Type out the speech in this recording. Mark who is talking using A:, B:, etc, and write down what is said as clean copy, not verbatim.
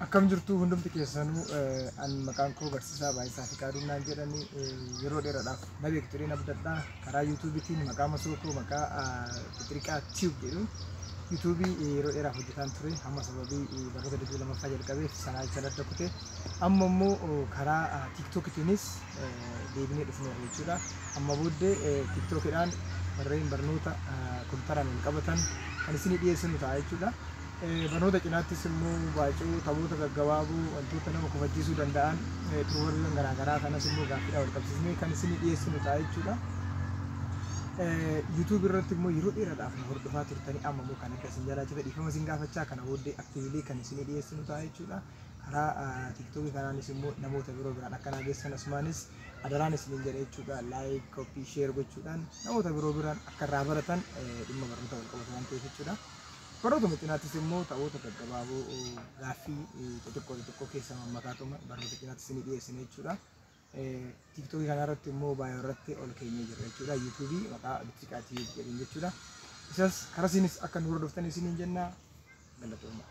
A: Akkam jirtu hundumti keessanuu? An maqaan koo Barsiisaa Baay'isaa Fiqaaduu naan jedhani. Yeroo dheeraadhaaf na beektu jedheen abdadha. Karaa YouTubeitiin maqaa masoo koo maqaa Xixiriqaa Tube jedhuun YouTubeii yeroo dheeraaf hojjetaan ture. Hamma sababii barnoota digirii lammaffaa jalqabeef sanaa jecha adda kute. Amma immoo karaa TikTokitiinis deebinee dhufneerra jechuudha. Amma booddee TikTokidhaan warreen barnoota kompiitaraan wal qabatan kan isinii dhiyeessinu ta'a jechuudha. Barnoota cinaattis immoo baacoo, taphoota gaggabaaboo, wantoota nama kofachiisuu danda'an, proverbiiwwan garaagaraa kanas immoo gaaffiidhaan wal qabsiisnee kan isinii dhiyeessinu ta'a jechuudha. YouTube irratti immoo yeroo dheeraadhaaf nu hordofaa turtanii amma immoo kan akka isin jalaa cite dhiifama isin gaafachaa, kana booddee actively kan isinii dhiyeessinu ta'a jechuudha. Karaa TikTokii kanaanis immoo namoota biroo biraan akka naa geessan asumaanis adaraan isiniin jedha jechuudha. Like, copy, share gochuudhaan namoota biroo biraan akka irraa baratan, dhimma barnoota wal qabatu waan ta'eef jechuudha. Barnootuma cinaattis immoo taphoota gaggabaaboo, gaaffii xixiqqoo xixiqqoo keessa mammakaatuma barnoota cinaattis ni dhiyeessina jechuudha. TikTokii kanarratti immoo baay'ee irratti ol keenyee jirra jechuudha. YouTubeii maqaa Bittiqaa TV jedhuun jechuudha. Isas karasiinis akka nu hordoftan isiniin jenna, galatooma.